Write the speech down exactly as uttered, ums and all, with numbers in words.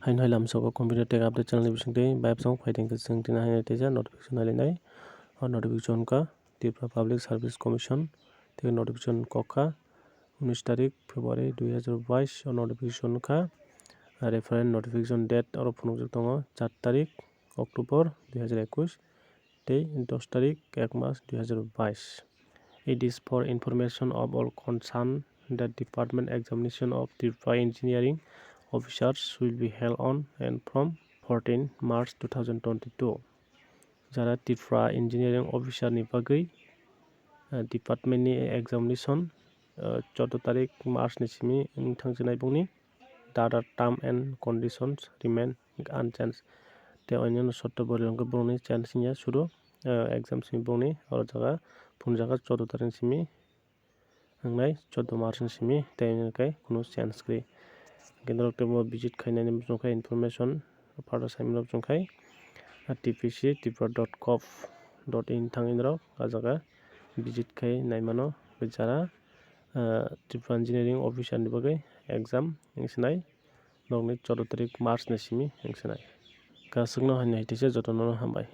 Haino hai lamsao Computer Tech Update channel ni bisingtwi bayapsong phaideng khe chwng tini haino teisa notification nailainai. O notification wngkha Tripura Public Service Commission, tei notification kokha unis tarik February dui hazar bais. O notification wngkha reference notification date oro phunukjak tongo char tarik October dui hazar ekush. Tei dos tarik ek mas dui hazar bais. It is for information of all concerned that department examination of Tripura engineering officers will be held on and from fourteen March two thousand twenty-two. Jara Tripura engineering officer ni bagwi, uh, department ni examination, uh, chordo tarik March ni simi wng thangsinai bongni. The other term and conditions remain unchanged. Tei onyono shorto borok hwnkhe borokni change wngya sudu, uh, exam simi borokni oro jaga phunukjak kha chordo tarik simi wngnai chordo March ni simi tei hwnkhe kunu change kwrwi. Hwnkhe norok teibo visit khainani muchungkha information further saimano muchungkhai T P C tripura dot gov dot in thangwi norok ah jaga visit khai naimano. Jara, uh, Tripura engineering officer ni bagwi exam wngsinai. Nokni chordo tarik March ni simi wngsinai. Kasukno hai nai teisa jotono hambai.